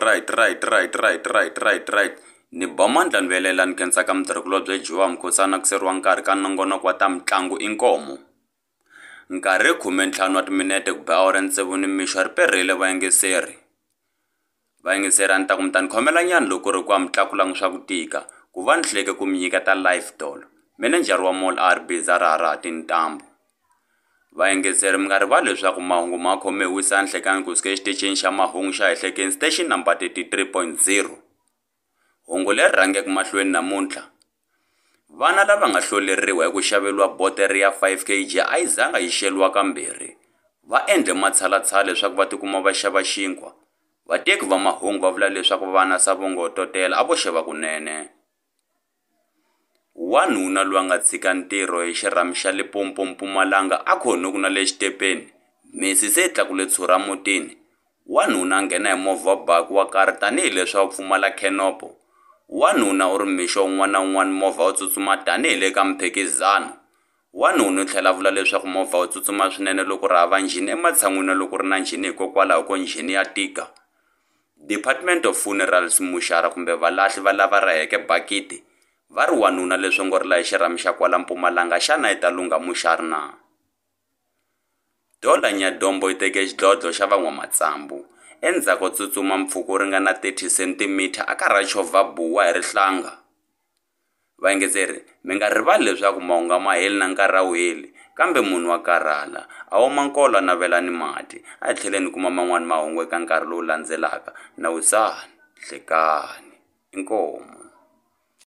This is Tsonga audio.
Right, right, right, right, right, right, right. Ni ba mandla ni vuyelela ni khensaka mutirhikulobye Jowa Mkhosana ku seriwa nkarhi ka nongonoko wa ta mitlangu inkomu. Nkarhi 15 wa timinete ku ba awara tsevu nimixo ri perile vayingiseri. Vayingiseri a ni ta ku mi ta ni khomela nyana loko ku ri ku a mi tlakulangi swa ku tika ku va ni hluleke ku mi nyiketa live tolo. Menejara wa mall a ri busy a raharaha tintambu. Vayingiseri mi nga rivali leswaku mahungu ma khome hi wisa nhlekani kusuka exitichini xa mahungu xa Ehlekeni station number 33.0. Hungu leri rhangeke mahlweni namuntlha. Vana lava nga hloleriwa hi ku xaveriwa botere ya 5 kg a yi zanga yi xeliwa kambirhi. Va endle matshalatshala leswaku va tikuma va xava xinkwa. Vateki va mahungu va vula leswaku vana savongo totela a vo xeva kunene. Wanuna loyi a nga tshika ntirho hi xirhami xa Limpopo Mpumalanga a khonoku na le xitepeni. Mhisi se yi tlakule tshura mutini. Wanuna a nghena hi movha wa baki wa karhi tanihileswi a wu pfumala khenopo. Wanuna u ri mixo wun'wana na wun'wana movha wu tsutsuma tanihi le ka mphikizano. Wanuna u tlhela a vula leswaku movha wu tsutsuma swinene loko ri hava njhini ematshan'wini ya loko ri na njhini hikokwalaho ko njhini ya tika. Department of Funerals muxara kumbe valahli va lava raheke bakiti va ri wanuna leswi ngo ri la hi xirhami xa kwala Mpumalanga xana yi ta lungha muxari na? Dola Nyadombo yi teke xidlodlo xa van'wamatsambu endzhaku ko tsutsuma mpfhuka wo ringana 30 cm a karhi a chovha buwa hi rihlanga. Vayingiseri mi nga rivali leswaku mahungu a ma heli na nkarhi a wu heli kambe munhu wa karhala a oma nkolo a navela ni mati. A hi tlheleni kuma man'wani mahungu eka nkarhi lowu landzelaka. Na wisani, hlekani, inkomu.